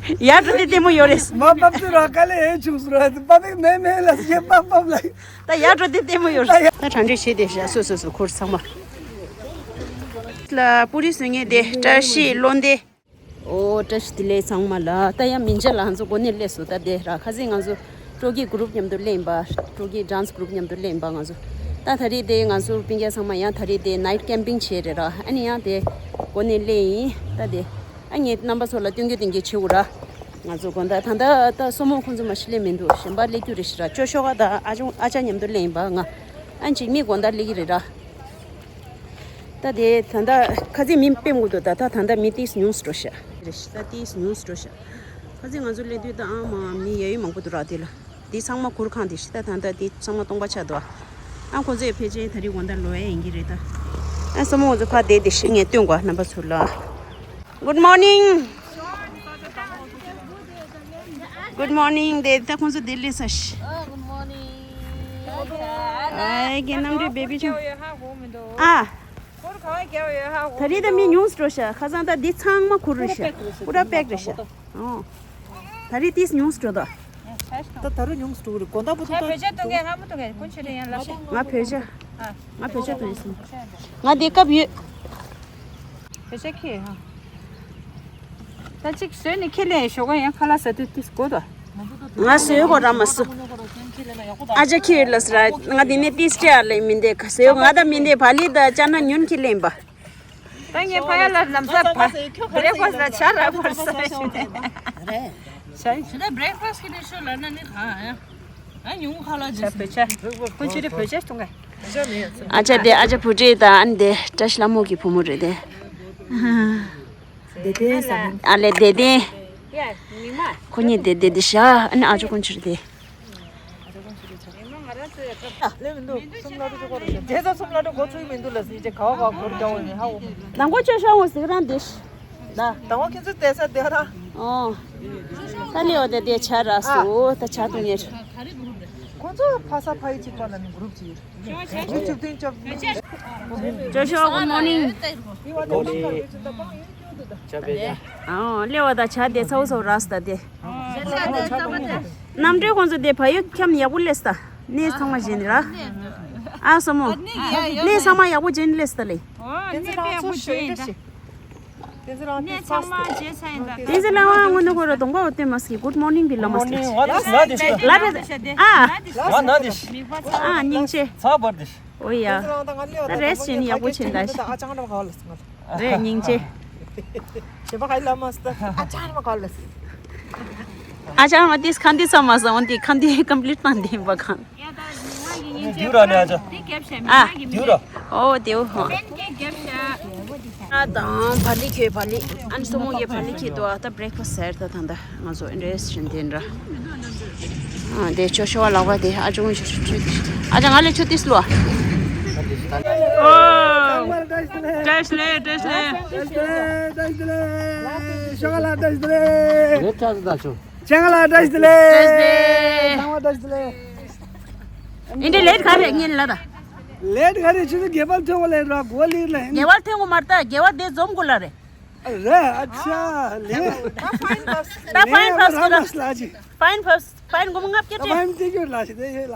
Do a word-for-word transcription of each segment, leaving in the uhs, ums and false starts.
ཡར་འགྲོ་དེ་ལྟད་མོ་ཡོད་རེད། མ་བབས་ཚེ་ར་དཀའ་ལས་ཨེ་བྱུང་སོང་ར། བབས་ནས་མེད་མེད་ལ་སྐྱེ་བབས་བབས་ལ། ད་ཡར་འགྲོ་དེ་ལྟད་མོ་ཡོད་རེད། ད་གྲ་སྒྲིག་བྱས་ཏེ་བཞག་སོ་སོ་སོ་ཁུར་ཚང་མ། ལ་པུ་རི་བཟོ་མཁན་དེ་བཀྲ་ཤིས་བློ་འདས། ཨོ་བཀྲ་ཤིས་བདེ་ལེགས་ཚང་མ་ལ། ད་ཡང་མི་འཇལ་ལ་ང་ཚོ་འགོ་ནས་སླེབས་སོང་། ད་དེ་ར་ཁ་སང་ང་ཚོ་སྤྲོ་སྐྱིད་གུ་རུབ་མཉམ་དུ་སླེབས་ཡིན་པ། སྤྲོ་སྐྱིད་ཌན་སི་གུ་རུབ་མཉམ་དུ་སླེབས་ཡིན་པ་ང་ཚོ། ད་ད་རེས་དེ་ང་ཚོ་སྤུན་ཀྱག་ཚང་མ་ཡང་ད་རེས་དེ་ནའིཊ་ཀེམ་པིང་བྱས་རེད་ར། ཨ་ནི་ཡང་དེ་འགོ་ནས་སླེབས་ཡིན། ད་དེ་ཨ་ངས་རྣམ་པ་ཚོ་ལ་སྟོན་རྒྱུ་སྟོན་རྒྱུ་བྱེད་དགོས་ར། ང་ཚོ་དགོང་དག་ད་ལྟ་ད་སོ་མོ་ཁོང་ཚོ་མ་གཞི་སླེབས་མི་འདུག་གཞན་པ་སླེབས་རྒྱུ་རེད་ཤི་ར། ཅོ་ཤོ་ག་དང་ཨ་ཅུང་ཨ་ཅག་མཉམ་དུ་སླེབས་ཡིན་པ། ང་ཨ་ཅིག་མི་དགོང་དག་སླེབས་ཀྱི་རེད་ར། ད་དེ་ད་ལྟ་ཁ་ཚིག་མི་དཔེ་མང་པོ་འདུག་ད་ད་ད་ལྟ་མི་ཏིས་ཉུང་སུ་འགྲོ་ཤག་རེད་ཤག་ད་ཏིས་ཉུང་སུ་འགྲོ་ཤག་ཁ་ཚིག་ང་ཚོ་སླེབས་དུས་ད་ཨ་མ་མི་ཡ་ཡོད་མང་པོ་འདུག་ར། དེ་ལ་དེ་ཚང་མ་གུར་ཁང་དེ་ཤི། ད་ད་ལྟ་དེ་ཚང་མ་སྟོང་པ་ཆགས་འདུག་ཨ་ཁོ་ཚོས་ཕལ་ཆེར་ད་རེས་དགོང་དག་ལོག་ཡ་ཡིན་གྱི་རེད་ད། ཨ་སོ་མོ་ཁོ་ཚོ་ཕར་བསྡད་དེ་ཤི། ངས་སྟོན་དགོས་རྣམ་པ་ཚོ་ལ། Good morning. Good morning. དེ་ད་ཁོང་ཚོ་དེ་སླེབས་ས་ཤི། ཨ་རྒན་རྣམ་གྲོལ་བེ་བི་ཆུང་། ཨ། ད་རེས་ད་མི་ཉུང་སུ་འགྲོ་ཤག་ཁ་སང་ད་འདི་ཚང་མ་ཁུར་རེད་ཤག་པུ་ར་པེག་རེད་ཤག་ཨོ། ད་རེས་ཏིས་ཉུང་སུ་འགྲོ་ད། ད་ད་རུང་ཉུང་སུ་འགྲོ་གི་རེད། དགོང་དག་པོ་ད་ད་བོད་ཇ་འཐུང་གི་ཧ་མ་འཐུང་གི་ཀུན་ཆེ་རེད་ཡང་ལ་ཤག་ང་བོད་ཇ། ང་བོད་ཇ་འཐུང་ཡིན་སོང་། ང་འདི་སྐབས་ཡོད། བོད་ཇ་ཁྱེར་ཧ། ད་གཅིག་བཟོས་ནས་ཁྱེར་ལེན་ཞོགས་ཀ་ཡང་ཁ་ལག་ཟ་དུས་ཏིས་དགོས་དོ། ང་བཟོས་གོ་ར་མ་སུ། ཨ་ཅག་ཁྱེར་ལ་ཟེར་ར། ང་འདི་ནས་ཏིས་སྤྲད་ཨ་ལེ་མི་འདེ་ཁ་བཟོས་ང་ད་མི་འདེ་བ་ལི་ད་ཅ་ན་ཉུན་ཁྱེར་ལེན་པ། ད་ངས་ཕ་ཡ་ལ་ལམ་སང་བ་བྷི་རེག་ཕ་སི་ཊི་ལ་ཇ་རག་པར་ཟ་ཞུ་ནས། རེད། ཇ་ཡིན། ཇི་ལྟར་བྷི་རེག་ཕ་སི་ཊི་ཁྱེར་ནས་ཤོད་ལབ་ན་ནི་གང་ཡང་། ཨ་ཉུང་ཁ་ལག་ཇི་སྲིད། བོད་ཇ། ཁོང་ཁྱེད་རེ་བོད་ཇ་གཏོང་ག་ཨ་ཅག་དེ་ཨ་ཅག་བུ་ཁྲིད་དང་ཨ་ནི་དེ་བཀྲ་ཤིས་ལྷ་མོ་གི་བུ་མོ་རེད་དེ། བདེ་ལྡན་ཟེར་ནི། ཨ་ལེ་བདེ་ལྡན། ཁོ་གཉིས་དེ་བདེ་བདེ་ཤག་ཨ་ནི་ཨ་ཅག་ཁོང་ཁྱེད་རེ་དེ། ལེ་མི་འདུག་སུམ་ལ་རུ་ཅོ་གོ་རུ་ཅོ། དེ་ཚོ་སུམ་ལ་རུ་གོ་ཚུགས་མི་འདུག་ལ་སི་ཅེ་ག་བ་ག་གོར་རྒྱ་བ་ནི་ཧ་འོ། ནང་གོ་ཅོ་ཤོ་ངོ་སི་རང་དེ། ད་དང་བ་ཁྱེད་ཚོ་བསྡད་ས་བསྡད་ར། ཨོ། ད་ལེ་འོ་དེ་དེ་ཆ་ར་སུ་ད་ཆ་དུ་ཉེ། ཁོ་ཚོ་ཕ་ས་ཕ་ཡི་གཅིག་པ་ལ་ནི་གུ་རུབ་ཅིག་ཡོད། ཇོ་ཤོ་གུད་མོར་ནིང་། ཇོ་ཤོ་གུད་མོར་ནིང་། ཨོ་ལེ་བ་ད་ཆ་དེ་ཚ་བོ་ཚ་བོ་ར་སི་ད་དེ། རྣམ་གྲོལ་ཁོང་ཚོ་དེ་ཕ་ཡུལ་འཁྱམ་ཡག་པོ་སླེབས་ད། གནས་ཚང་མ་བཞིན་ར། ཨ་སོ་མོ། གནས་ཚང་མ་ཡག་པོ་བཞིན་སླེབས་ད་ལེ། ཨོ་གནས་དཔེ་ཡག་པོ་བཞིན་ད། གནས་ཚང་མ་བརྗེད་ས་ཡིན་ད། དེ་ཚེ་ལ་ང་ངོ་ནུ་ཁོ་ར་གདོང་པ་འོ་ཏེ་མ་སི་གུད་མོར་ནིང་བི་ལ་མ་སི། ང་ན་དེ་ཤ། ལ་རེད། ཨ། ང་ན་དེ་ཤ། ཨ་སྙིང་རྗེ། ཚ་བར་དེ་ཤ། ཨོ་ཡ། ད་རེས་ཅན་ཡག་པོ་ཆེན་ད་ཤ། རེད་སྙིང་རྗེ། ཞེས་པ་ཁ་ལ་མ་སྟ་ཨ་ཅང་མ་ག་ལ་སི། ཨ་ཅང་མ་དེས་ཁམ་དེ་ཚང་མ་སོང་དེ་ཁམ་དེ་ཀམ་པི་ལིཊ་བཏང་དེ་བ་ཁང་། ཡ་ད་མི་མ་གི་ཡིན་ཅེ། རྒྱུ་ར་ནས་ཨ་ཅང་། དེ་རྒྱབ་ཤ་མི་ཨ། མ་གི་མི། རྒྱུ་ར། ཨོ་དེའུ་ཧོ། སེམས་ཀྱི་རྒྱབ་ཤ། ཨ་དང་བ་ལི་ཁྱོད་བ་ལི། ཨན་སོ་མོ་གི་བ་ལི་ཁྱེད་དོ་ཨ་ད་བྷི་རེག་ཕ་སི་ཊི་ཟེར་ད་ཐང་ད་ང་ཚོ་ཨིན་རེ་སི་ཤན་དེ་འདྲ། ཨ་དེ་ཅོ་ཤོ་བ་ལག་པ་དེ་ཨ་ཅུང་ཆུ་ཆུ་ཆུ། ཨ་ཅང་ང་ལས་ཆུ་ཏིས་ལོ། ཨོ། བཀྲ་ཤིས་བདེ་ལེགས། བཀྲ་ཤིས་བདེ་ལེགས། བཀྲ་ཤིས་བདེ་ལེགས། ཤོ་ག་ལ་བཀྲ་ཤིས་བདེ་ལེགས། ལེགས་ཆགས་སུ་ད་ཆུ། ཅང་ལ་བཀྲ་ཤིས་བདེ་ལེགས། བཀྲ་ཤིས་བདེ་ལེགས། ཚང་མ་བཀྲ་ཤིས་བདེ་ལེགས། ཨིན་དེ་ལེད་ག་རེ་ངན་ལ་ད། ལེད་ག་རེ་ཆུ་ཚོད་བརྒྱད་པར་ཐོན་པ་ལས་ར་གོ་ལིར་ལ་ཡིན། བརྒྱད་པར་ཐོན་གོ་མར་ད་བརྒྱད་པར་དེ་འཛོམས་གོ་ལ་རེད། རེད་ཨ་ཆ་ལེ། ད་ཕ་ཡིན་ཕ་སི་ད་ཕ་ཡིན་ཕ་སི་ར་མ་སི་ལ་ཅི། ཕ་ཡིན་ཕ་སི་ཕ་ཡིན་གོ་མ་ལྔ་བརྒྱ་ད་ཕ་ཡིན་དེ་གྱུར་ལ་ཞི་དེ་ཡོད་ལ་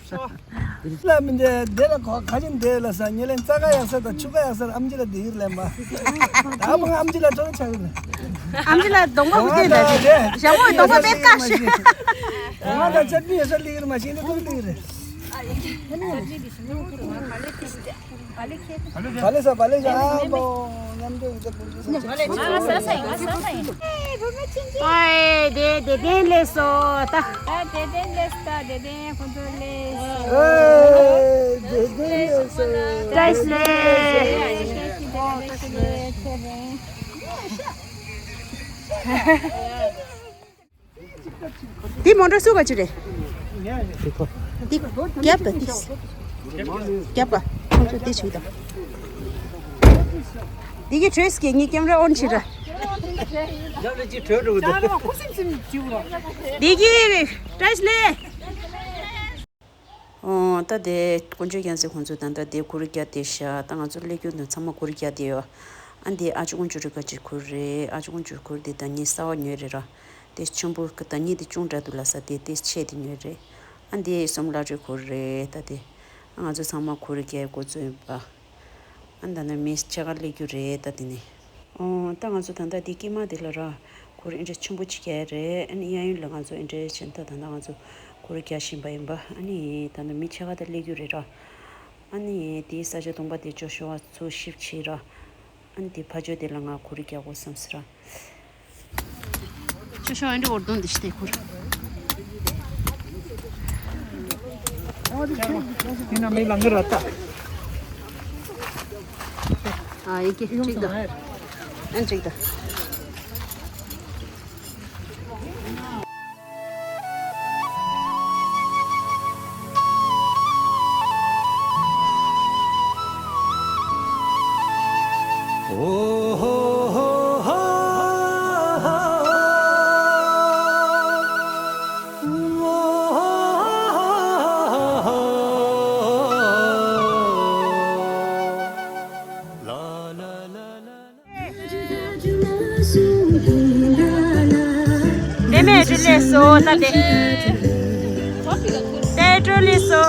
ཞི། ལ་མི་འདྲ་དེ་ལ་གོ་ཁ་ཅིན་དེ་ལ་ས་ཉེ་ལེན་རྩ་ཁ་ཡག་ས་དང་ཆུ་ཁ་ཡག་ས་ཨམ་ཅི་ལ་དེ་ཡིར་ལེན་པ། ད་མ་ཨམ་ཅི་ལ་ཐོ་ཆ་ཡིར་ལེན། ཨམ་ཅི་ལ་གདོང་པ་བུ་དེ་ལ་ཞྭ་མོ་གདོང་པ་མེད་ཀ་ཞི། ང་ད་ཅ་ནི་ཡོད་ས་ལི་ཡིར་མ་ཤེས་ནི་ཐུག་ལི་ཡིར། བ་ལེ་ས་བ་ལེ་ས་ཨ་མོ་མཉམ་དུ་ཡིན་ཙང་ཀུན་གྱིས་ས་ས་ཡིན་ས་ས་ཡིན། ཨའི་དེ་དེ་དེན་ལེ་སོ་ད། ད་དེ་དེན་ལེ་སོ་ད་དེ་དེན་ཁོ་ཚོ་ལེ་སོ། ཨེ་དེ་དེན་ལེ་སོ། བཀྲ་ཤིས་བདེ་ལེགས། འདི་མོ་ཊ་སུ་ག་ཅི་རེད། འདི་རྒྱབ་དང་འདི། རྒྱབ་ག་ཁོང་ཚོ་འདི་བྱུང་དང་། འདི་གི་ཊེ་རེས་ཀྱི་ངའི་ཀེམ་ར་ཨོན་བྱེད་ར། འདི་གི་བཀྲ་ཤིས་ལེ། ཨོ་ད་དེ་དཀོན་མཆོག་རྒྱལ་མཚན་ཁོང་ཚོ་ད་ལྟ་དེ་གུར་རྒྱག་བསྡད་ཤག་ད་ང་ཚོ་སླེབས་རྒྱུ་དང་ཚང་མ་གུར་རྒྱག་བསྡད་ཡོད། ཨ་འདི་ཨ་ཅོ་ཀོང་ཅོ་རི་ཀ་ཅིག་ཁུར་རེད། ཨ་ཅོ་ཀོང་ཅོ་རི་ཁུར་དེ་ད་ནི་གསར་པ་ཉོས་རེད་ར། དེ་ཆེན་པོ་གི་ད་ནི་དེ་ཅུང་འདྲ་འདུག་ལ་ས་དེ་དེ་ཆེ་དེ་ཉོས་རེད། ཨ་འདི་སོམ་ལ་ཅོ་ཁུར་རེད་ད་དེ། ཨ་ང་ཚོ་ཚང་མ་ཁུར་རྒྱག་འགོ་ཚུགས་ཡིན་པ། ཨ་ད་ནི་མི་ཕྱེད་ཀ་སླེབས་རྒྱུ་རེད་ད་དེ་ནི། ཨོ་ད་ང་ཚོ་ད་ལྟ་དེ་སྐྱེས་མ་དེ་ལ་ར། ཁུར་ཨེ་འདྲ་ཆེན་པོ་ཅིག་རྒྱག་རེད། ཨ་ནི་གཡས་གཡོན་ལ་ང་ཚོ་ཨེ་འདྲ་བྱས་ད་ད་ལྟ་ང་ཚོ་ཁུར་རྒྱག་བཞིན་པ་ཡིན་པ། ཨ་ནི་ད་ནི་མི་ཕྱེད་ཀ་ད་སླེབས་རྒྱུ་རེད་ར། ཨ་ནི་དེའི་ས་ཆ་སྟོང་པ་དེ་ཅོ་ཤོ་བ་ཚོ་ཞིབ་ཆེ་ར། ཨ་ནི་དེ་ཕ་ཇོ་དེ་ལ་ང་ཁུར་རྒྱག་དགོས་བསམ་སི་ར། ཅོ་ཤོ་ཨ་འདྲ་འོར་དོན་དེ་ཤི་དེ་ཁུར། ཡིན་ན་མི་ལང་གི་ར་ད། ཨ་ཡི་གེ་གཅིག་ད། ཨན་གཅིག་ད། དེ་མེད་ཀྲི་ལེ་སོ་ད་དེ། དེ་ཀྲི་ལེ་སོ།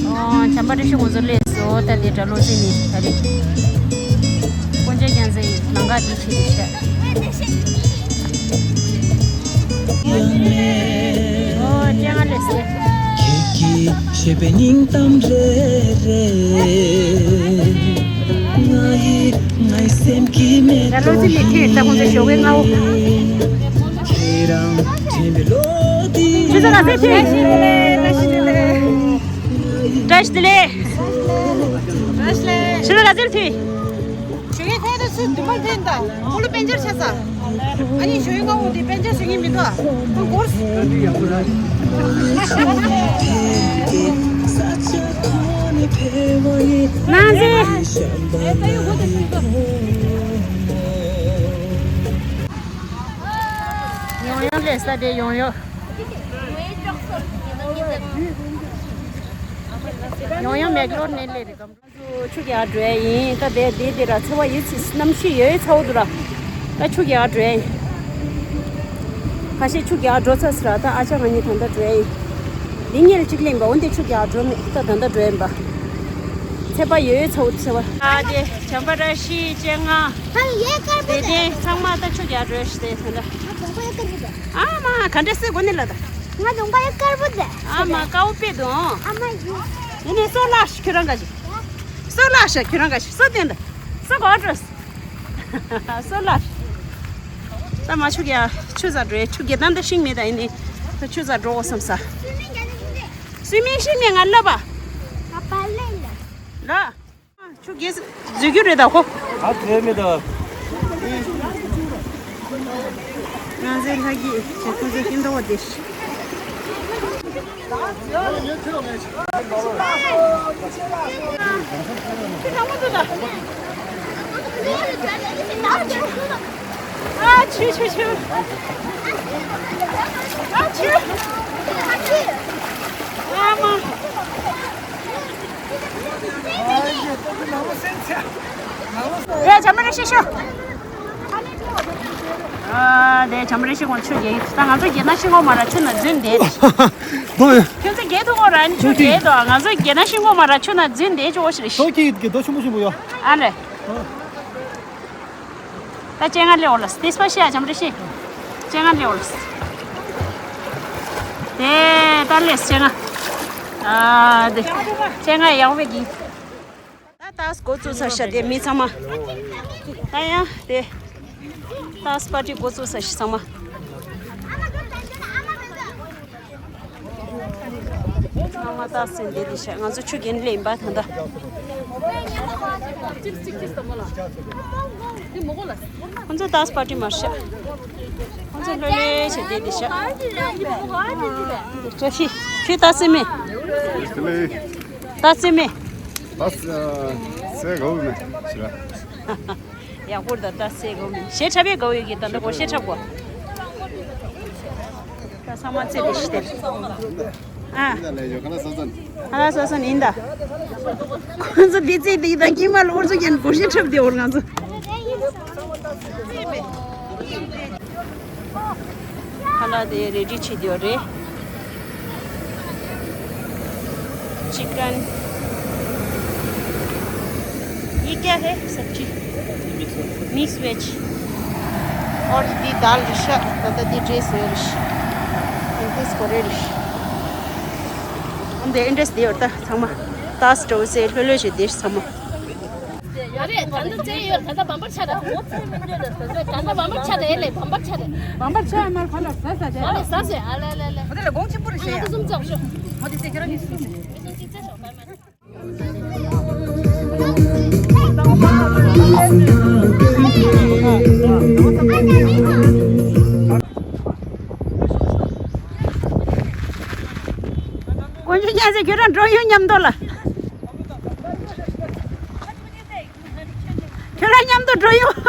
ཨོ་བྱམས་པ་བཀྲ་ཤིས་ཁོང་ཚོ་སླེབས་སོ་ད་དེ་གྲྭ་བློ་རྩེ་ནས་ད་རེས། དཀོན་མཆོག་རྒྱལ་མཚན་ཡིན་ལམ་ཁ་དེ་ཕྱེ་དེ་ཤག་ཨོ་སྤྱན་སྔ་ལས་སེ། ཁྱེད་ཀྱི་བཞད་པའི་སྙིང་གཏམ་རེ་རེ། ང་ཡི་ང་ཡི་སེམས་ཀྱི་མེ་ཏོག་ཡིན། ད་ལོ་ཙི་མི་ཁྱེད་ད་ཁོང་ཚོ་ཞོགས་པའི་སྔ་པོ། ཁྱེད་རང་དྲན་པའི་ལོ་དེ། ཁྱེད་ཚོ་ལ་ཚེ་ཁྱེད། བཀྲ་ཤིས་བདེ་ལེགས། བཀྲ་ཤིས་བདེ་ལེགས། ཁྱེད་ཚོ་ལ་ཚེ་ཁྱེད། ཞོགས་ཀས་ཁོང་ཚོ་ཚུར་འདུན་མ་འཐེན་ད། ཁོ་ལོ་དཔེ་ཆ་ཆ་ས། ཨ་ནི་ཞོགས་ཀས་སྔ་པོ་དེ་དཔེ་ཆ་ཞོགས་ཀས་མི་འདུག་ཨ། ཁོང་སྒོར། ནང་ཚེ། ཡོང་ཡོང་ལས་ས་དེ་ཡོང་ཡོང་། ཡོང་ཡོང་མེག་ལོར་ནས་ལས་རེད་གམ། ང་ཚོ་ཆུ་རྒྱག་འགྲོ་ཡ་ཡིན། ད་དེ་དེ་དེ་ར་ཚ་བ་ཡོད་ཚིག་གནམ་གཤིས་ཡོད་ཚ་བོ་འདུག་ར། ད་ཆུ་རྒྱག་འགྲོ་ཡ་ཡིན། ཁ་ཤས་ཆུ་རྒྱག་འགྲོ་ཚར་སི་ར། ད་ཨ་ཅག་ང་གཉིས་ད་ལྟ་འགྲོ་ཡ་ཡིན། འདི་ཉལ་གཅིག་ལེན་པ་འོན་ཏེ་ཆུ་རྒྱག་འགྲོ་མེད། ད་ད་ལྟ་འགྲོ་ཡིན་པ། ཚ་བ་ཡོད་ཚ་བོ་ཚ་བ། ཨ་དེ་བྱམས་པ་བཀྲ་ཤིས་སྤྱན་སྔ། དེ་དེ་ཚང་མ་ད་ཆུ་རྒྱག་འགྲོ་ཡ་ཤི་དེ་ད་ལྟ། ཨ་མ་ག་འདྲ་སེ་གོ་ནི་ལ་ད། ང་ལུང་པ་ཡ་དཀར་པོ་དེ། ཨ་མ་དཀར་པོ་དཔེ་འདུག་ཨ་མ་ཡིན། ཡིན་ནི་སོ་ལགས་ཤིག་ཁྱོད་རང་ག་ཞིག་སོ་ལགས་ཤིག་ཁྱོད་རང་ག་ཞིག་སོ་བསྟན་ད། སོ་གོ་འགྲོ། སོ་ལགས། ད་མ་ཆུ་རྒྱག་ཆུ་ཟ་འགྲོ་ཡ། ཆུ་རྒྱག་ད་འདི་ཤིང་མེད་ད་ཡིན་ནི། ད་ཆུ་ཟ་འགྲོ་འོ་བསམ་ས། སུས་མིན་ཤིང་མེད་ང་ལབ་པ། ང་པ་ལེ་ལ། ལ། ཆུ་རྒྱས་འཛུལ་རྒྱུ་རེད་ད་ཁོ། ཨ་དེ་མི་ད། ང་ཚོའི་ལྷ་སྐྱིད་ཆེ་ཁོ་ཚོ་ཤིང་རྟ་བ་དེ་ཤི། ཨ་ཆུ་ཆུ་ཆུ། ཨ་ཆུ། ཨ་མ། ཡ་བྱམས་པ་བཀྲ་ཤིས་ཤོག་ཨ་དེ་བྱམས་པ་བཀྲ་ཤིས་ཁོང་ཆུ་རྒྱག་ཡོད། ད་ང་ཚོ་རྒྱག་ན་ཤིང་སྒོ་མ་ར་ཆུ་ན་འཛུལ་འདེད། ཁྱོད་ཚོ་རྒྱག་ཐུབ་ཁོ་ར་ནི་ཆུ་རྒྱག་དོ། ང་ཚོ་རྒྱག་ན་ཤིང་སྒོ་མ་ར་ཆུ་ན་འཛུལ་འདེད་ཅོ་ཤི་རེ་ཤི། ཁྱོད་ཀྱིས་རྒྱག་དོ་ཆུ་མོ་ཆུ་མོ་ཡོ། ཨ་ལེ། ད་སྤྱན་སྔ་སླེབས་འོ་ལ། དེ་སྤ་ཤི་ཡ་བྱམས་བཀྲ་ཤིས། སྤྱན་སྔ་སླེབས་འོ་ལ། དེ་ད་སླེབས་སྤྱན་སྔ། ཨ་དེ། སྤྱན་སྔ་ཡག་པོ་གི། ད་ཏཱས་འགོ་བཙུགས་ཚར་ཤག་དེ་མི་ཚང་མ། ད་ཡང་དེ། ཏཱས་པར་ཊི་འགོ་བཙུགས་ཚར་ཤག་ཚང་མ། ཚང་མ་ཏཱས་ཟིན་བསྡད་དེ་ཤག་ང་ཚོ་ཆུ་རྒྱག་ལེ་ཡིན་པ་ད་ལྟ། ཁོང་ཚོ་ཏཱས་པར་ཊི་མར་ཤག་ཁོང་ཚོ་ལྷོད་ལྷོད་བྱས་བསྡད་དེ་ཤག་ཙོ་ཤི། ཁྱོད་ཏཱས་ཟིན་མེད། ཏཱས་ཟིན་མེད། ཏཱས་ཟིན་གོ་མེད་ཤི་ར། ཡག་པོ་ད་ཏཱས་ཟིན་གོ་མེད། ཞེ་ཁྲ་བའི་གོ་ཡོད་ཀྱི་ད་ལྟ་གོ་ཞེ་ཁྲ་གོ། ད་ཚང་མ་ཚེ་དེ་ཤི་དེ། ཨ། ཁ་ལག་ཟ་ཚར་ནི་ཡིན་ད། ཁོང་ཚོ་འདི་རྩེད་འདི་དང་ཁྱིམ་མ་ལ་ཨོར་ཚོ་ཀྱང་སྒོར་གཞས་འཁྲབ་སྟེ་འོར་ང་ཚོ། ཁ་ལག་དེ་རེ་ཌི་བྱེད་དེ་ཡོད་རེད། चिकन। ये क्या है सब्जी? Mix veg. और दी दाल रिशा, दादा दी ड्रेस है रिश। इंग्लिश को रे रिश। हम दे इंडस दे होता, थमा। तास टो से लो लो जे देश थमा। अरे, धंधा चाहिए, धंधा बम्बर छा रहा। धंधा बम्बर छा रहा, ले, बम्बर छा रहा। बम्बर छा, हमारे खाना सस्ता है। अरे, सस्ता है, अरे, ले, ले। मतलब, कौन सी पूरी से? तुम जाओ, शो। वो दिसे करो नहीं। དཀོན་མཆོག་སྙན་སེ་ཁྱོད་རང་འགྲོ་ཡོང་མཉམ་དུ་ལ། ཁྱོད་རང་མཉམ་དུ་འགྲོ་ཡོང་།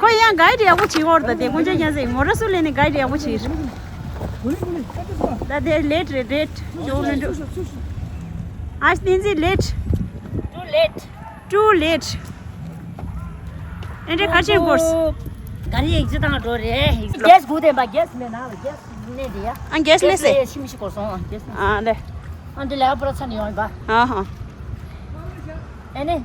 ཁོ་ཡང་གའི་ཌི་ཡག་པོ་བྱེད་འོར་ད་དེ་དཀོན་མཆོག་སྙན་སེ་མོ་ར་སུ་ལེན་ནི་གའི་ཌི་ཡག་པོ་བྱེད། ད་དེ་ལེཊ་རེད་ལེཊ་ཇོ་ལུན་ཌུ། ཨ་བསྟན་འཛིན་ལེཊ། Too late. Too late. ཨེ་འདྲ་ཁ་ཆེ་གོར། ག་རེ་ཡིག་ཅི་དང་འགྲོ་རེད། གེ་སི་སྒུག་བསྡད་པ་གེ་སི་མེད་ན་གེ་སི་གནས་དེ་ཡ། ཨ་གེ་སི་ལས་སེ། ཤི་མི་ཤི་གོ་སོང་གེ་སི། ཨ་ལེ། ཨ་འདི་ལས་པོ་ར་ཚ་ནི་ཡོང་ཡིན་པ། ཨ་ཧ། ཨེ་ནི།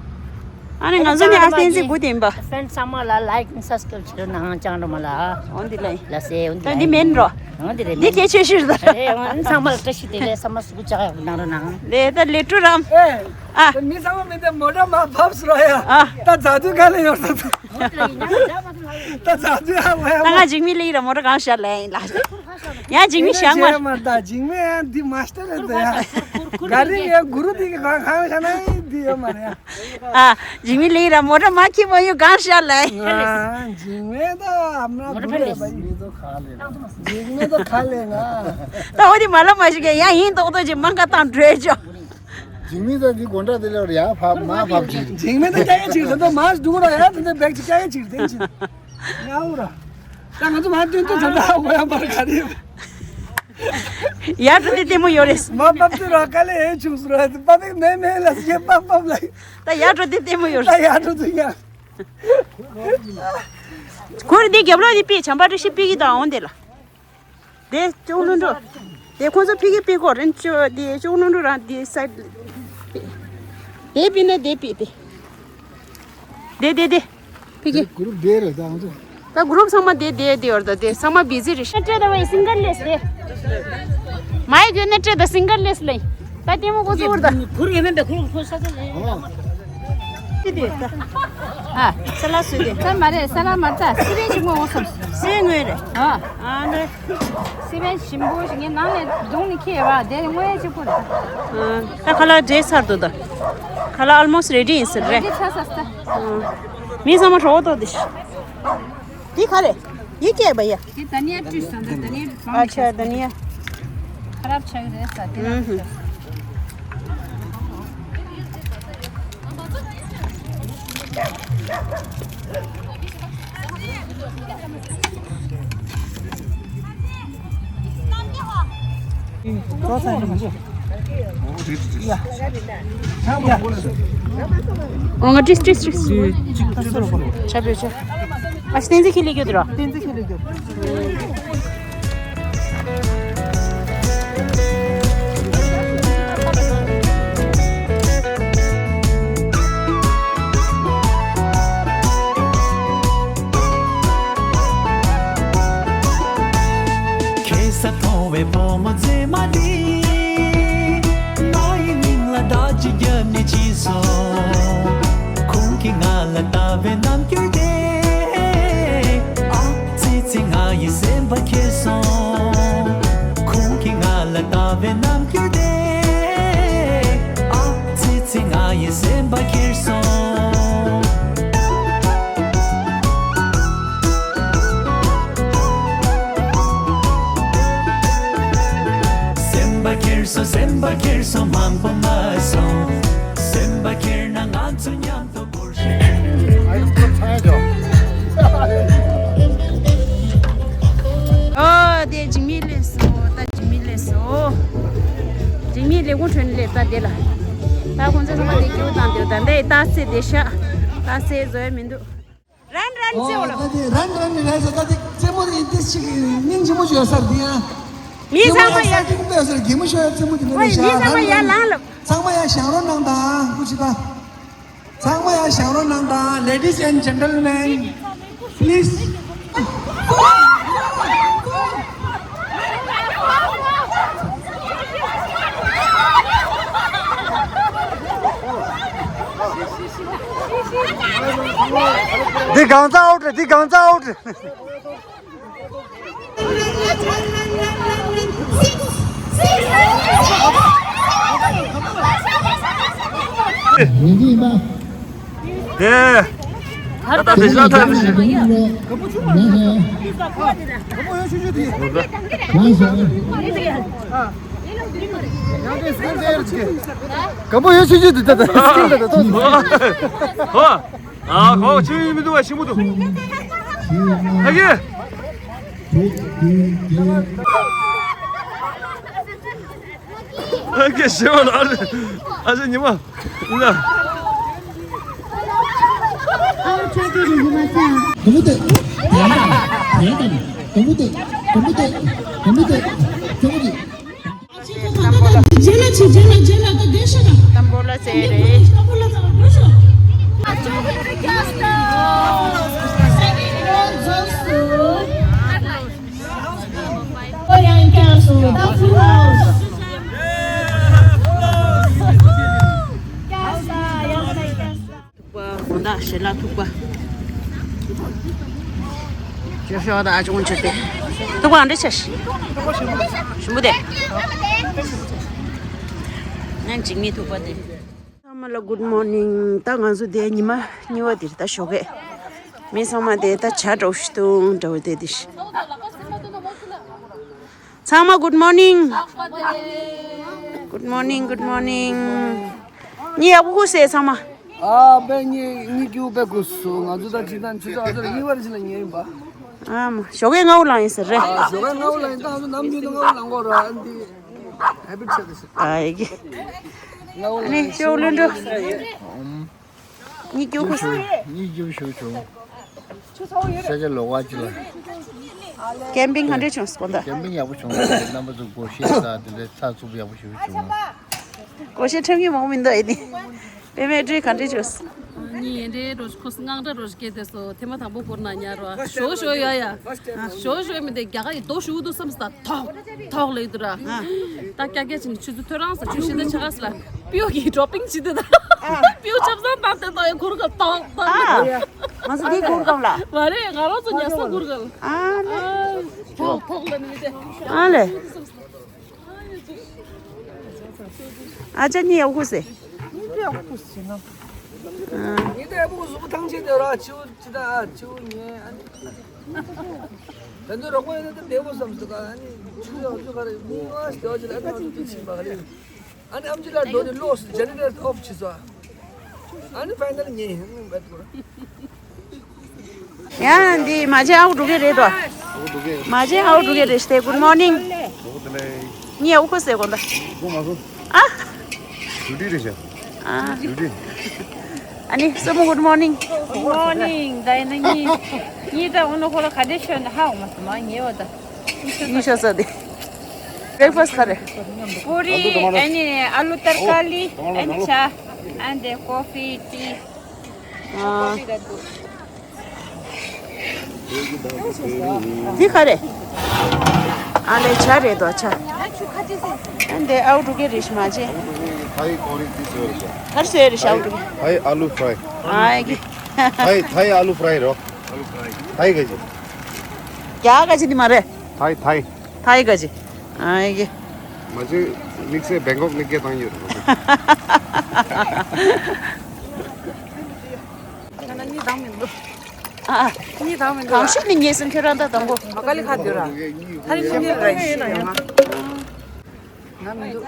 ཨ་ནི་ང་ཚོ་ནི་ཨ་བསྟན་འཛིན་སྒུག་བསྡད་ཡིན་པ། ཕེན་ཚང་མ་ལ་ལའིཀ་ཨེན་སབ་སི་ཀ་རབ་བྱེད་རོགས་གནང་ཅང་རོ་མ་ལ། འོ་འདི་ལ་ཡིན། ལ་སེ་འོ་འདི་ད་ལ་འདི་ཡིན། མེན་རོ། འོ་འདི་རེད་འདི་མེན། གལ་ཆེ་ཤོས་རེད། རེད་འོ་ཚང་མ་ལ་བཀྲ་ཤིས་བདེ་ལེགས་ཚང་མ་སུ་གུ་ཅག་ཡག་གནང་རོགས་གནང་། ལེ་ད་ལེ་ཀྲུ་རམ། ཨེ། ཨ། མི་ཚང་མ་མི་དེ་མོ་ཊ་མ་ཕབ་སུ་ར་ཡ། ཨ། ད་ཛ་དུ་ག་ལེ་ཡོད་ས། ད་ཛ་དུ་ཡ་ཝེ། ད་ང་འཇིགས་མེད་ལེགས་ར་མོ་ཊ་གང་ཤར་ལེ་ཡིན་ལ། ཡང་འཇིགས་མེད་ཤང་མར། མ་ད་འཇིགས་མེད་ཡང་འདི་མ་སྟེར་རེད་ད་ཡ། ག་རེ་ཡ་གུ་རུ་འདི་གི་གང་གང་ཤ་ན་འདི་ཡོད་མ་རེད་ཡ། ཨ། འཇིགས་མེད་ལེགས་ར་མོ་ཊ་མ་ཁྱི་མ་ཡོད་གང་ཤར་ལེ་ཡིན། ང་འཇིགས་མེད་ད་ཨ་མ་གུ་རུ་ཡ་བ་ཡིན། འཇིགས་མེད་ད་ག་ལེ་ང་། ད་འོ་དེ་མ་ལ་མ་ཞིག་ཡ་ཡིན་ཏོག་ཏོག་ཅིག་མང་ག་བཏང་འགྲོས་ཅོ། འཇིགས་མེད་དང་འདི་དགོང་དག་དེ་ལ་ཡང་ཕབ་མ་ཕབ་ཅིག་འཇིགས་མེད་དང་སྐྱ་ཡ་ཅིག་ད་ལྟ་མར་འདུག་ར་ཡ་ད་ལྟ་བེག་ཅིག་སྐྱ་ཡ་ཅིག་དེ་ཅིག་ཡའུ་ར། ད་ང་ཚོ་མར་སྟོན་དུས་ད་ལྟ་ཧ་གོ་ཡ་མར་ག་རེ་ཡོད། ཡར་འགྲོ་དེ་ལྟད་མོ་ཡོད་རེད། མ་ཕབ་དུས་ར་དཀའ་ལས་ཡས་བྱུང་སོང་ར་ཕབ་པའི་མེ་མེ་ལ་སྐྱེ་ཕབ་ཕབ་ལ། ད་ཡར་འགྲོ་དེ་ལྟད་མོ་ཡོད་ད་རེད། ཡར་འགྲོ་དུས་ཡ། ཁོར་འདི་རྒྱབ་ལོགས་འདི་པི་བྱམས་པ་བཀྲ་ཤིས་པི་གི་དང་འོང་དེ་ལ། དེ་ཅོག་ལུང་འགྲོ། དེ་ཁོང་ཚོ་ཕི་གི་པི་ཀོ་རེན་ཅོ་དེ་ཅོག་ལུང་འགྲོ་རང་དེ་སའིཌ། དེ་པི་ན་དེ་པི་དེ། དེ་དེ་དེ། ཕི་གི། གུ་རུབ་དེ་རེད་ད་ང་ཚོ། ད་གུ་རུབ་ཚང་མ་དེ་དེ་དེ་ཡོད་ད་དེ་ཚང་མ་བི་ཛི་རེད། སྤྲད་ད་བའི་སིང་གར་ལེས་རེད། མའི་གུ་ནེ་སྤྲད་ད་སིང་གར་ལེས་ལེ། ད་ལྟད་མོ་ཁོ་ཚོ་འུར་ད། ཁུར་ཡོད་མེད་པའི་ཁུར་ཁོ་ས་ཚ་ལེ། དེ་དེ་ད། ཨ། ས་ལ་སུ་དེ། ས་མ་རེད་ས་ལ་མ་རེད་ད་སི་པན་ཞིག་དངོས་འོང་སམ། སི་པན་དངོས་རེད། ཨ། ཨ་ནི། སི་པན་ཞིམ་པོ་ཞིག་ངའི་ནང་ནས་བརྡུངས་ནས་ཁྱེར་བ་དེ་དངོས་གཅིག་པུ་རེད། ཨ། ད་ཁ་ལག་འདྲེས་ཚར་འདུག་ད། ཁ་ལག་ཨལ་མོ་སི་རེ་ཌི་ཡིན་ཟེར་རེད། རེ་ཌི་ཆགས་ཚར་ད། ཨ། མི་ཚང་མ་གྲོགས་ཏོ་དེ། འདི་ག་རེད། འདི་སྐྱེས་པ་ཡ། འདི་དྷ་ནི་ཡ་བཀྲུས་སོང་ད་དྷ་ནི་ཡ་བང་ཨ་ཆ་དྷ་ནི་ཡ། ཁ་རབ་ཆགས་རེད་ས་དེ་ཨུ་ཧུ། ར་ཨོ་ང་ཏྲིས་ཏྲིས་ཏྲིས། ཆ་པེ་ཆ། ཨ་བསྟན་འཛིན་ཁྱེད་ལས་རྒྱུ་དུ་ར། བསྟན་འཛིན་ཁྱེད་ལས་རྒྱུ། ཁེ་ས་མཐོང་བའི་བུ་མོ་མཛེས་མ་འདི། ང་ཡི་མིང་ལ་བརྡ་ཅིག་བརྒྱབ་ནས་ཕྱིན་སོང་། ཁོང་གིས་ང་ལ་ལྟ་བའི་རྣམ་འགྱུར་དེ། ཨ་ཙི་ཙི་ང་ཡི་སེམས་པ་ཁྱེར་སོང་། ཁོང་གིས་ང་ལ་ལྟ་བའི་རྣམ་འགྱུར་དེ། ཨ་ཙི་ཙི་ང་ཡི་སེམས་པ་ཁྱེར་སོང་། སེམས་པ་ཁྱེར་སོང་། སེམས་པ་ཁྱེར། སོང་མང་པོ་མ་སོང་། སེམས་པ་ཁྱེར་ན་ང་ཚོ་མཉམ་དུ་འབུར་ཞིག་ཨོ་དེ་འཇིགས་མེད་སླེབས་སོང་། ད་འཇིགས་མེད་སླེབས་སོང་། འཇིགས་མེད་ལས་ཁུངས་ཁྲོད་ནས་སླེབས། ད་དེ་ལ། ད་ཁོང་ཚོ་ཚང་མ་དེ་སྐྱིད་པོ་བཏང་དེ། ད་ལྟའི་རྟགས་གསལ་དེ་ཤག་རྟགས་གསལ་བཟོ་ཡ་མི་འདུག་རན་རན་ཨོ་ཅེ་ཨོ་ལ། ད་དེ་རན་རན་ནི་རེད་ཟེར། ད་དེ་རྩེད་མོ་དེ་དེ་ཅིག་སྙིང་རྗེ་མོ་ཅིག་ཡོད་ས་རེད་དེ་ཡ། མི་ཚང་མ་ཡ། ས་སྟེང་དུ་ཡོད་ས་རེད། གད་མོ་ཤོར་ཡ་རྩེད་མོ་དེ་མེད་ལ་ཤ། མི་ཚང་མ་ཡར་ལངས་ལབ། ཚང་མ་ཡར་བཞེངས་རོགས་གནང་དང་། སྐུ་མཁྱེན་ད། ཚང་མ་ཡར་བཞེངས་རོགས་གནང་དང་། Ladies and gentlemen, please. འདི་གང་ཚ་ཨའུ་ཊི་རེད། འདི་གང་ཚ་ཨའུ་ཊི་རེད། ཡིན་གྱི་ཡིན་པ། ཨེ། ད་ལྟ་དེ་ཤ་ཐག་ཏུ་ཞིག་སྒམ་པོ་ཡོད་ཆུ་ཆུ་དེ་ད་ད་སྐྱིད་ད་ད་ཐོག་ཧོ། ཨ་ཁོ་ཆུ་ཡིན་མི་འདུག་བ། ཤི་མི་འདུག་ཨ་ཀེ། ཨ་ཀེ་ཤི་བ་ལ་ཨ་ཅེ་ཉི་མ་ཡིན་ན། ཨ་ཁྲ་ཁྲ་རུ་ཡིན་མ་ཚ། དང་པོ་དེ། དེ་དང་། དང་པོ་དེ། དང་པོ་དེ། དང་པོ་དེ། དང་པོ་དེ། རྗེས་ལ་ཆེ། རྗེས་ལ་ཆེ། རྗེས་ལ་ད་བསྡད་ཤག་ད། ལྟ་འབོར་ལ་ཟེར་རེད། ལྟ་འབོར་ལ་ཟེར་རེད་ཤག་ཨོ་ཡང་བསྐྱར་སོང་། ད་ཕུལ་ཧའོ་སི། བསྐྱར་ས། ཡང་ས། བསྐྱར་ས། ཐུག་པ། དགོང་དག་ཞལ་ལག་ཐུག་པ། ཅོ་ཤོ་དང་ཨ་ཅོ་ཆུ་དེ། ཐུག་པ་ཨ་འདྲ་ཆ་ཞིམ་པོ་དེ། ང་འཇིགས་མེད་ཐུག་པ་དེ། ཚང་མ་ལ་good morning། ད་ང་ཚོ་དེ་ཉི་མ་གཉིས་པ་དེར་ད་ཞོགས་ཀས། མི་ཚང་མ་དེ་ད་ཇ་འདྲ་བོ་ཞིག་འཐུང་འདྲ་བོ་དེ་དེ་ཞིག་ཚང་མ་good morning། Good morning, good morning། གཉིད་ཡག་པོ་ཁུག་སོང་ཚང་མ། ཨ་དཔེ་གཉིད་གཉིད་སྐྱིད་པོ་དཔེ་ཁུག་སོང་། ང་ཚོ་ད་ཅི་ད་ཆུ་ཚོད་ཨ་ཚོད་གཉིས་པ་རེ་ཞིག་ལ་ཉལ་ཡིན་པ། ཨ་མ་ཞོགས་ཀས་སྔ་པོ་ལངས་ཡིན་ཟེར་རེད། ཨ་ཞོགས་ཀས་སྔ་པོ་ལངས་ཡིན། ད་ང་ཚོ་ནམ་རྒྱུན་དུ་སྔ་པོ་ལངས་དགོས་ར། ཨ་འདི་habit ཆགས་ཏེ་ཟེར། ཨ་ཡི་གེ། སྔ་པོ་ལངས་ནི་ཡིན་ཞོགས་ལུན་འགྲོ། གཉིད་སྐྱིད་པོ་ཁུག་སོང་། གཉིད་སྐྱིད་པོ་ཞིག་བྱུང་། ས་ཆ་ལོགས་ཀ་ཅིག་ལ། ཀེམ་པིང་ག་འདྲ་བྱུང་སོང་ད། ཀེམ་པིང་ཡག་པོ་བྱུང་། རྣམ་པ་ཚོ་སྒོར་གཞས་དང་དེ་འདྲའི་ཚགས་ཚུད་པོ་ཡག་པོ་ཞེ་པོ་བྱུང་། སྒོར་གཞས་འཁྲབ་མཁན་མང་པོ་མི་འདུག་ཨེ་ནི། པད་མའི་སྒྲོན་ག་འདྲ་བྱུང་སོང་། ངའི་འདྲའི་རོ་ཁོ་སྔངས་འདྲ་རོ་སྐད་དེ་སོ་ཐེངས་མ་དང་པོ་སྐོར་ན་ཉར་བ་ཞོ་ཞོ་ཡ་ཡ། ཞོ་ཞོ་མི་དེ་རྒྱ་གར་ཡི་རྡོ་ཞུ་འདུག་བསམ་སྟ་ཐོག་ཐོག་ལེ་དུ་ར། ད་ཀྱ་ཀྱ་ཅིག་ཆུ་ཚོད་ཐོ་རངས་སོ་ཆུ་ཤིན་ཏུ་ཆ་ག་སི་ལ། པིའུ་གི་ཌོ་པིང་བྱེད་དེ་ད། པིའུ་ཆབ་སང་བཏང་སྟེ་ད་ཡ་གུར་ག་ཐོག་ཐོག་ཨ། ང་ཚོ་འདི་གུར་གང་ལ། མ་རེད། ང་རང་ཚོ་ཉལ་ས་གུར་གང་ལ། ཨ་ལེ། ཐོག་ཐོག་ལ་ནི་མི་དེ། ཨ་ལེ། ཨ་ཅག་གཉིད་ཡག་པོ་ཁུག་སོང་། གཉིད་ཡག་པོ་ཁུག་སོང་ན། གཉིད་ཡག་པོ་ཁུག་སོང་། ཐང་ཆད་དེ་ར་ཆུ་ཅི་ད་ཆུ་ཉལ་ཨ་ནི། ད་ཚོད་རོགས་པ་ཡོད་ན་ད་བདེ་པོ་བསམ་སོང་ག་ཨ་ནི་ཆུ་ཡག་ཆུ་ག་རེ་མི་ང་ཞིག་དེ་བ་ཅི་ལ་ཨ་ནི་ང་ཚོ་དུས་ཕྱིན་པ་ག་རེ། ཨ་ནི་ཨམ་ཆི་ལ་འགྲོ་དུས་ལོག་སུ་ཇེ་ནེ་རེ་ཊར་ཨོཕ་བྱས་སོང་། ཨ་ནི་ཕའི་ནལ་ཉེ་ཧིང་བད་གོ། ཡང་འདི་མ་བྱན་ཨའུ་འགྲོ་གི་རེད་དོ། མ་བྱན་ཨའུ་འགྲོ་གི་རེད་ཤི་ཏེ། good morning། གཉིད་ཡག་པོ་ཁུག་སོང་དགོངས་དག་ཨ། ཨ་ནི་སྲུ་མོ་good morning། good morning། ད་ཡིན་ན་གཉིད་གཉིད་ད་འོ་ན་ཁོ་ལ་ག་འདྲ་ཤོད་ན་ཧ་འོ་མ་སོང་མ་ཉེ་བ་ད། གཉིད་ཤོར་ས་དེ། breakfast ག་རེ། པུ་རི། ཨ་ནི་ཨ་ལུ་ཏར་ཀ་ལི། ཨ་ནི་ཇ། and coffee, tea། འདི་ག་རེ། ཨ་ལེ་ཇ་རེད་དོ་ཇ། ཨ་འདི་ཨའུ་འགྲོ་གི་རེད་ཤི་མ་བྱན། ཐའི་ཀོ་རི་དེ་ཟེར་རེད་ཤག་ག་རེ་ཟེར་རེད་ཤག་ཨའུ་འགྲོ་གི། ཐའི་ཨ་ལུ་ཕྲའི། ཨ་ཡ་གི། ཐའི་ཐའི་ཨ་ལུ་ཕྲའི་རོ། ཐའི་ག་ཅི། རྒྱ་ག་ཅི་འདི་མ་རེད། ཐའི་ཐའི། ཐའི་ག་ཅི། ཨ་ཡ་གི། མ་ཅི་དམིགས་བསལ་བེང་ཀོག་ནས་སྐད་བཏང་ཡོད་རེད། ཁ་ན་གཉིད་དྭངས་མི་འདུག་ཨ། གཉིད་དྭངས་མི་འདུག་གང་ཤུགས་ནས་ཉལ་སོང་ཁྱོད་རང་ད་དང་པོ། མ་ཀ་ལི་ཁ་འདུག་ར། ཐ་རི་མི་ཉལ་ར་ཡིན་ཤི་ཡོང་ང་། ང་མི་འདུག་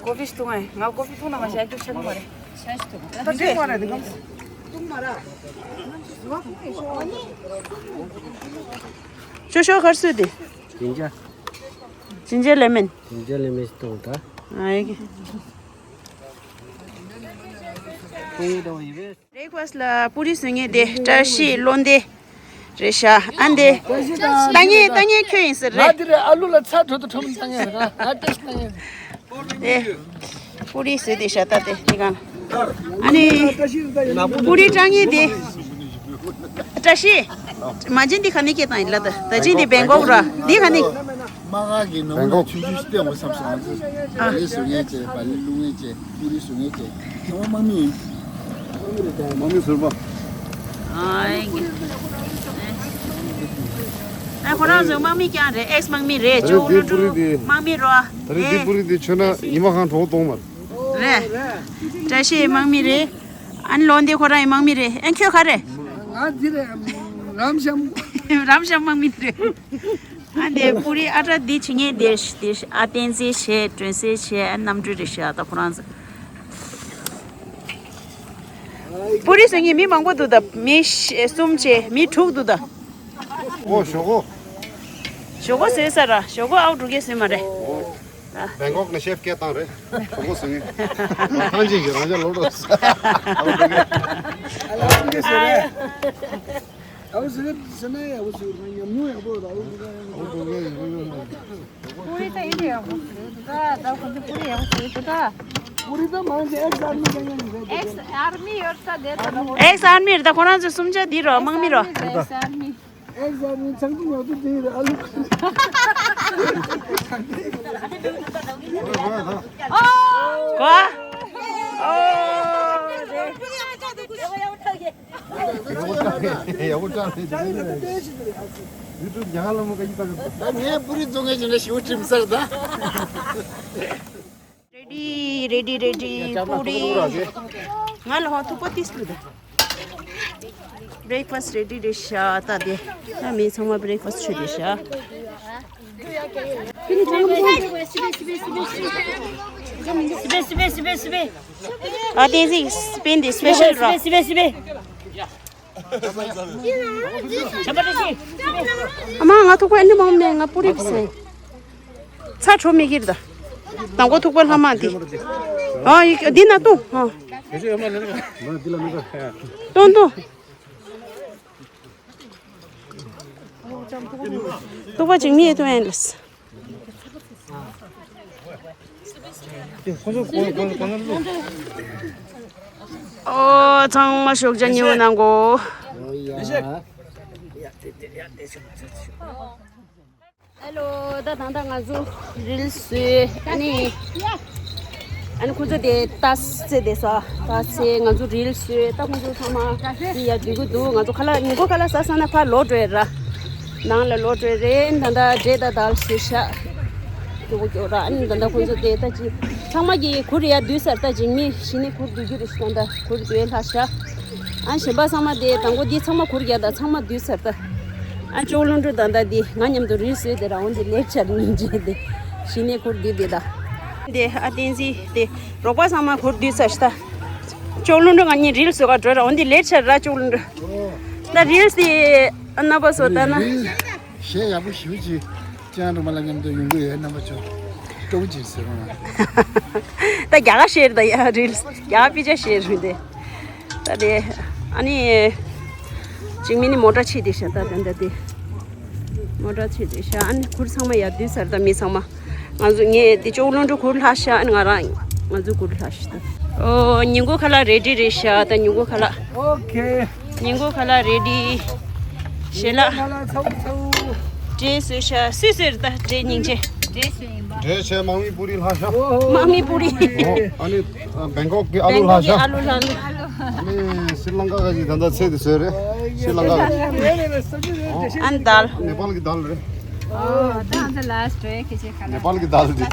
ཀོ་ཕི་ཞིག་འཐུང་ཨེ། ང་ཀོ་ཕི་འཐུང་ན་མ་ཤ་ཀྱུ་ཆག་མ་རེད། ཤ་ཞིག་འཐུང་། ད་འདི་མ་རེད་འདི་གམ། ཤོ་ཤོ་གར་སུ་དེ། ཇིན་ཇར། ཇིན་ཇར་ལེ་མན། ཇིན་ཇར་ལེ་མན་ཞིག་འཐུང་ད། ཨ་ཡེ་གི། འཐུང་ཡོད་དོ་ཡིན་པས། བྷི་རེག་ཕ་སི་ལ་པུ་རི་བཟོ་མཁན་དེ་བཀྲ་ཤིས་བློ་ལྡན་རེད་ཤག་ཨ་འདི་ལྟ་མཁན་ལྟ་མཁན་ཁྱོད་ཡིན་ཟེར་རེད། ང་དེ་རེད། ཨ་ལུ་ལ་ཚྭ་དྲོད་དུ་ཁྲོམ་ལྟ་མཁན་རེད། ང་ཏེས་ལྟ་མཁན་རེད། དེ་པུ་རི་བཟོས་དེ་ཤག་ད་དེ་དེ་གང་། ཨ་ནི་པུ་རི་སྐྲག་མཁན་དེ་བཀྲ་ཤིས། མ་བྱན་འདི་ག་ནས་སྐྱེས་བཏང་ཡིན་ལ། ད་ད་བྱན་འདི་བེང་ཀོག་ར། འདི་ག་ནས། དམག་སྒར་གྱི་ནང་ལ་ཆུང་ཆུང་ཞིག་བསྟན་དགོས་བསམ་སོང་། ང་ཚོ་ཨ། བལ་ལི་བཟོ་མཁན་བྱས། བལ་ལི་བླུག་མཁན་བྱས། པུ་རི་བཟོ་མཁན་བྱས། ཚང་མ་དམག་མི་ཡིན། དམག་མི་ཟུར་པ། ཨ་ཁོ་རང་ཚོ་དམག་མི་རྐྱང་རེད། ཨེག་སི་དམག་མི་རེད། ད་རེས་ཅོ་འདི་ལུ་པུ་རི་ཀྲུ་དེ། དམག་མི་རོ། ད་རེས་འདི་ཨེ། པུ་རི་དེ་མཆོད་ན་ཉི་མ་གང་གྲོགས་གཏོང་མར། རེད། བཀྲ་ཤིས་དམག་མི་རེད། ཨ་ནི་ལོ་འདི་ཁོ་རང་ཡི་དམག་མི་རེད། ཨ་ཁྱོད་ག་རེད། ང་འདི་རེད། རམ་ཤམ། རམ་ཤམ་དམག་མི་རེད། ཨ་འདི་པུ་རི་ཨ་ཏྲ་འདི་བྱེད་མཁན་དེ་དེ་ཨ་བསྟན་འཛིན་བྱས། སྒྲོན་གསལ་བྱས། ཨ་རྣམ་གྲོལ་རེད་ཤག་ད་ཁོ་རང་ཚོ། པུ་རི་བཟོ་མཁན་མི་མང་པོ་འདུག་ད་མི་གསུམ་བྱས་མི་དྲུག་འདུག་ད། ཨོ་ཞོག་ཀོ། ཞོག་ཀོ་བཟོས་ས་ར། ཞོག་ཀོ་ཨའོ་འགྲོ་མཁན་བཟོས་མ་རེད། ཨོ། ཨ། བེང་ཀོག་ནས་ཤེབ་སྐད་བཏང་རེད། ཞོག་ཀོ་བཟོ་མཁན། ཐང་ཅིག་གི་རང་ཅག་ལོག་འགྲོ། ཨའོ་འགྲོ་མཁན། ཨའོ་ཟེར་ཟེར་ན་ཡག་པོ་ཟེར། ཉམས་མྱོང་ཡག་པོ་ཡོད། ཨའོ་འགྲོ་མཁན་ཡག་པོ་ཡོད། པུ་རི་ད་ཡིན་ཡག་པོ་ཟེར་ད། ད་ཁོ་ཚོ་པུ་རི་ཡག་པོ་ཟེར་ད། པུ་རི་ད་མང་ཆེ་ཨེག་སི་ཨར་མི་ཀྱང་ཡིན་རེད། ཨེག་སི་ཨར་མི་ཡོད་ས་དེ་ད་ལ། ཨེག་སི་ཨར་མི་རེད་ད། ཁོ་རང་ཚོ་གསུམ་ཆ་འདི་རོ། དམག་མི་རོ། ཨེག་སི་ཨར་མི། ཨེག་སི་ཨར་མི་ཚང་ཚང་ཡག་པོ་དེ་རེད། ཨ་ལུ། ཨོ། གོ། ཨོ། ཡག་པོ་ཅག་རེད། ཡུ་ཊུབ་རྒྱ་གར་ལ་མོ་ག་ཡི་ད། ད་ངས་པུ་རི་བཙོང་མཁན་ཞིག་ལ་ཞུ་ཁྲིམས་སར་ད། རེ་ཌི་རེ་ཌི་རེ་ཌི། པུ་རི། ང་ལ་ཧོ་ཐུག་པ་ཏིས་ལུ་ད། བྷི་རེག་ཕ་སི་རེ་ཌི་རེད་ཤག་ད་དེ། ད་མི་ཚང་མ་བྷི་རེག་ཕ་སི་མཆོད་རེད་ཤག་ཨ་བསྟན་འཛིན་སི་པན་འདི་སི་པེ་ཤལ་ར། སི་པན་སི་པན། ཨ་མ་ང་ཐུག་པ་ཨ་ནི་མང་མེད། ང་པུ་རི་བཟས། ཚྭ་དྲོ་མི་ཁྱེར་ད། དང་པོ་ཐུག་པ་ལྷ་མ་འདི། ཨ་ཡི་འདི་ན་བཏུང་། ཨ། བཏུང་བཏུང་། ཐུག་པ་ཅིག་མི་ཡེ་ཐུ་ཨན་ལས། ཨོ་ཚང་མ་ཤོག་ཅན་ཉེ་བོ་ནང་གོ། ཧེ་ལོ། ད་ད་ད་ང་ཚོ་རིལ་བཟོས། ཨ་ནི་ཨ་ནི་ཁོ་ཚོ་དེ་ལྟ་ཚེ་དེ་ས་ལྟ་ཚེ་ང་ཚོ་རིལ་བཟོས། ད་ཁོ་ཚོ་ཚང་མ་ཡ་འདུག་གི་འདུག་ང་ཚོ་ཁ་ལག་ཉིན་གུང་ཁ་ལག་ཟ་ས་ན་ཕར་ལོག་འགྲོ་ཡ་ར། ནང་ལ་ལོག་འགྲོ་ཡ་རེད། ད་ད་འབྲས་ད་དལ་བཟོས་ཤག་སྐྱོ་པོ་སྐྱོ་ར། ཨ་ནི་ད་ད་ཁོ་ཚོ་དེ་ད་ཅི་ཚང་མ་གི་གུར་ཡ་བསྡུས་ཚར། ད་ཅི་མི་གཞི་ནས་གུར་བསྡུ་རྒྱུ་རེད་ཤག་ད་གུར་བསྡུས་ལྷག་ཤག་ཨ་གཞན་པ་ཚང་མ་དེ་དང་པོ་འདི་ཚང་མ་གུར་རྒྱག་ད་ཚང་མ་བསྡུས་ཚར་ད། ཨ་ཅོག་ལུང་འགྲོ་ད་ད་འདི་ང་མཉམ་དུ་རིལ་བཟོས་དེ་ར། འོན་ཏེ་ལེབ་ཆར་ཉིན་རྗེས་དེ་གཞི་ནས་གུར་བསྡུས་དེ་ད། དེ་ཨ་བསྟན་འཛིན་དེ་རོགས་པ་ཚང་མ་གུར་བསྡུས་ཚར་ཤག་ད་ཅོག་ལུང་འགྲོ་ང་གཉིས་རིལ་བཟོས་ག་འགྲོ་ར། འོན་ཏེ་ལེབ་ཆར་ར་ཅོག་ལུང་འགྲོ། ད་རིལ་དེ་ཨ་རྣམ་པ་བཟོ་ད་ན། གཞས་ཡག་པོ་ཞེ་པོ་ཅིག་ཅང་སྒྲོལ་མ་ལགས་མཉམ་དུ་ཡོང་གི་ཡོད། རྣམ་པ་ཚོ་སྤྲོ་པོ་ཅིག་ཟེར་རོགས་གནང་། ད་རྒྱ་གར་གཞས་རེད་ད་ཡ། རིལ་རྒྱ་གར་དཔེ་ཆ་གཞས་རེད་དེ། ད་དེ་ཨ་ནི་འཇིགས་མེད་ནི་མོ་ཊ་ཆེ་དེ་ཤ་ད་ད་ད་དེ་མོ་ཊ་ཆེ་དེ་ཤ། ཨ་ནི་གུར་ཚང་མ་ཡར་བསྡུས་ཚར་ད། མི་ཚང་མ་ང་ཚོ་ངས་དེ་ཅོག་ལུང་འགྲོ་གུར་ལྷག་ཤག་ཨ་ནི་ང་རང་ང་ཚོ་གུར་ལྷག་ཤག་ད། ཨོ་ཉིན་གུང་ཁ་ལག་རེ་ཌི་རེད་ཤག་ད་ཉིན་གུང་ཁ་ལག་ཨོ་ཁེ། ཉིན་གུང་ཁ་ལག་རེ་ཌི། ཞལ་ལག་ཁ་ལག་ཚའུ་ཚའུ། འབྲས་བཟོས་ཤག་སུས་བཟོས་རེད་ད་འབྲས་སྙིང་རྗེ། འབྲས་བཟོས་ཡིན་པ། འབྲས་བྱས་དམག་མི་པུ་རི་ལྷག་ཤག་དམག་མི་པུ་རི། ཨོ་ཨ་ནི་བེང་ཀོག་གི་ཨ་ལུ་ལྷག་ཤག་ཨ་ལུ་ལྷག་ལུ། ཨ་ནི་སི་རི་ལང་ཀ་གི་ད་ལྟ་ཚེ་དེ་བཟོས་རེད། སི་རི་ལང་ཀ་གི། ཨ་ནི་དཱལ། ནེ་པཱལ་གི་དཱལ་རེད། ཨོ་ད་ང་ཚོ་ལ་སི་ཊི་རེད་ཁེ་ཆེ་ཁ་ལག་ནེ་པཱལ་གི་དཱལ་འདི།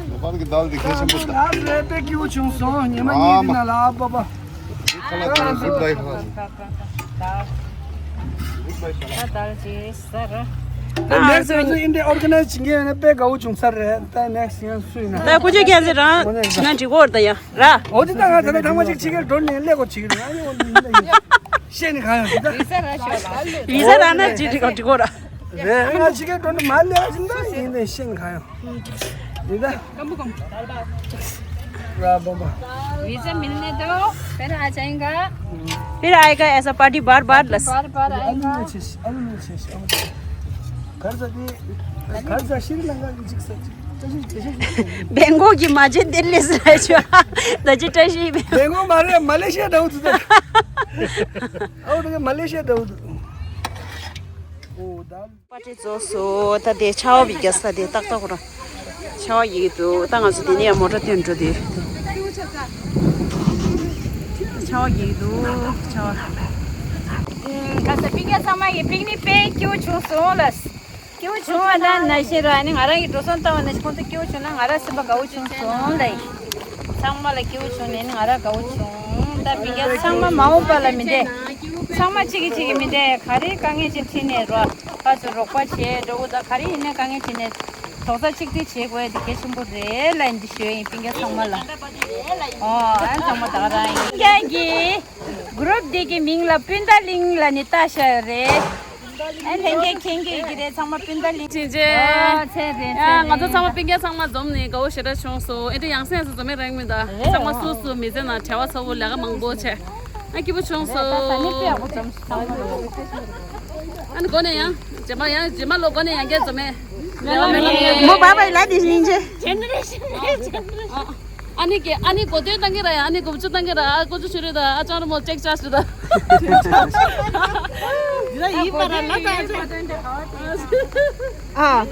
ནེ་པཱལ་གི་དཱལ་འདི་གལ་ཆེན་པོ་འདུག་ཨ་ལ་ལ་ལ་ལ་ཨ་པ་པ། ཁ་ལག་དང་གུཌ་བྷའི་ཁ་ལག་ཟེར། ད་དཱལ་ཅིག་ཟ་ར། ད་ནེག་སི་ང་ཚོ་འདི་འདྲའི་ཨོར་ག་ནའི་ཛི་བྱེད་མཁན་ཡོད་ན་དཔེ་དགའ་བོ་བྱུང་ས་རེད། ད་ནེག་སི་ཡང་སུ་ཡིན་ན། ད་ཀུན་སྤྱོད་རྒྱལ་མཚན་རང་ང་འགྲིག་གོ་ད་ཡ་ར། འོ་དེ་ད་ང་ད་ལྟ་ཐེངས་མ་གཅིག་ཕྱི་རྒྱལ་འགྲོ་ནས་སླེབས་དགོས་བྱེད་ཀྱི་རེད། ཨ་ནི་འོ་འདི་ཡིན་ད་ཡིན། ཤེས་ནི་གང་ཡོང་འདི་ད། བི་ས་རག་ཤོག་བི་ས་རག་ན་ཅི་འགྲིག་གོ་འགྲིག་གོ་ར། རེད། ང་ཕྱི་རྒྱལ་འགྲོ་ནས་མ་སླེབས་ཅིག་ད་ཡིན་ནས་ཤེས་ནི་གང་ཡོང་འདི་ད། वीजा मिलने दो, फिर आ जाएगा। फिर आएगा ऐसा पार्टी बार बार लस। बार बार आएगा। घर जाती है, घर जा श्रीलंका की चिक सच। बैंकॉक की माजे दिल्ली से है जो। दजी टशी बैंकॉक मारे Malaysia down. Out Malaysia down. ओ दाल। པ་ཏི་རྫོགས་སོ། ད་དེ་ཆར་པ་བི་རྒྱ་ས་དེ་ཏག་ཏག་ར། ཆར་པ་ཡིག་འདུག་ད་ང་ཚོ་དེ་ནས་ཡང་མོ་ཊ་ཐོན་འགྲོ་དེ། ཆར་པ་ཡིག་འདུག་ཆར་པ། ཁ་ས་པིང་ཡ་ཚང་མ་ཡི་པིག་ནི་དཔེ་སྐྱིད་བྱུང་སོང་ལ། སྐྱིད་བྱུང་བ་ན་ན་ཤི་ར་ནི་ང་རང་གི་འགྲོ་སོང་བཏང་བ་ན་ཁོང་ཚོ་སྐྱིད་བྱུང་ན་ང་རང་སེམས་པ་དགའ་བོ་བྱུང་སོང་ལ། ཚང་མ་ལ་སྐྱིད་བྱུང་ནས་ནི་ང་རང་དགའ་བོ་བྱུང་། ད་པིང་ཡ་ཚང་མ་མ་འོངས་པ་ལ་མི་འདྲ། ཚང་མ་གཅིག་གིས་གཅིག་གིས་མི་འདྲ། ག་རེ་དཀའ་ངལ་ཅིག་འཕྲད་ནས་རོགས། ཕར་ཚུར་རོགས་པ་བྱས་འགྲོ་དགོས། ད་ག་རེ་ཡིན་ན་དཀའ་ངལ་ཅིག་ནས་རྡོག་རྩ་གཅིག་སྒྲིལ་བྱེད་དགོས་ཡ་དེ་གལ་ཆེན་པོ་རེད་ལབ་འདི་ཞུ་ཡ་ཡིན་པིན་ཀ་ཚང་མ་ལ། ཨོ་ཨ་ཚང་མ་ད་ག་རང་ཡིན། པིན་ཀ་གི་གུ་རུབ་འདི་གི་མིང་ལ་སྤུན་ཟླ་གླིང་ལབ་ནས་བཏགས་བཞག་ཡོད་རེད། ཨ་ལྷན་རྒྱས་མཁྱེན་གྱི་ཡོད་ཀྱི་རེད། ཚང་མ་སྤུན་ཟླ་གླིང་། ཅིན་ཅེ། ཨོ་ཚེ་རིང་ཡ་ཚེ་ང་ཚོ་རིང་། ཚང་མ་སྤུན་ཀ་ཚང་མ་འཛོམས་ནས་དགའ་བོ་ཞེ་དྲག་བྱུང་སོང་། ཨེ་འདྲ་ཡང་སེ་ཡང་སེ་འཛོམས་མེད་རང་མི་འདའ། ཚང་མ་སུ་སུ་མི་ཚེ་ནང་བྲེལ་བ་ཚ་བོ་ལས་ཀ་མང་པོ་བྱས། ཨ་སྐྱིད་པོ་བྱུང་སོང་། ད་ད་ནི་དཔེ་ཡག་པོ་འཛོམས་སོང་། ཨ་ནི་སྒོ་ནས་ཡང་རྗེས་མ་ཡང་རྗེས་མ་ལོ་སྒོ་ནས་ཡང་བསྐྱར་འཛོམས་མེད། མོ་བ་བའི་ལ་དེ་སྙིང་རྗེ། ཨ་ནི་གི་ཨ་ནི་གོ་སྟོན་བཏང་གི་ར་ཡ། ཨ་ནི་གོ་བཅུ་བཏང་གི་ར། ཨ་ཀོ་ཅུ་ཤུ་རི་ད། ཨ་ཅང་ར་མོ་ཅེག་ཅག་ཤུ་ད། ཡིན་པ་ར་ལ་ད་ཨ།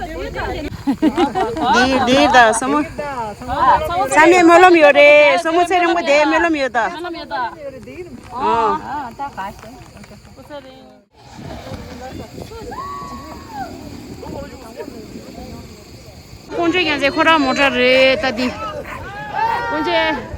འདི་འདི་ད་སོ་མོ། ཚང་མས་སྨོན་ལམ་ཡོད་རེད། སོ་མོ་ཚེ་རིང་པོ་དེ་སྨོན་ལམ་ཡོད་ད། སྨོན་ལམ་ཡོད་ད། ཨ། ཨ་ད་ག་ཤེ། ཀུན་སྤྱོད་རྒྱལ་མཚན་ཁོ་རང་མོ་ཊ་རེད་ད་འདི། ཀུན་སྤྱོད།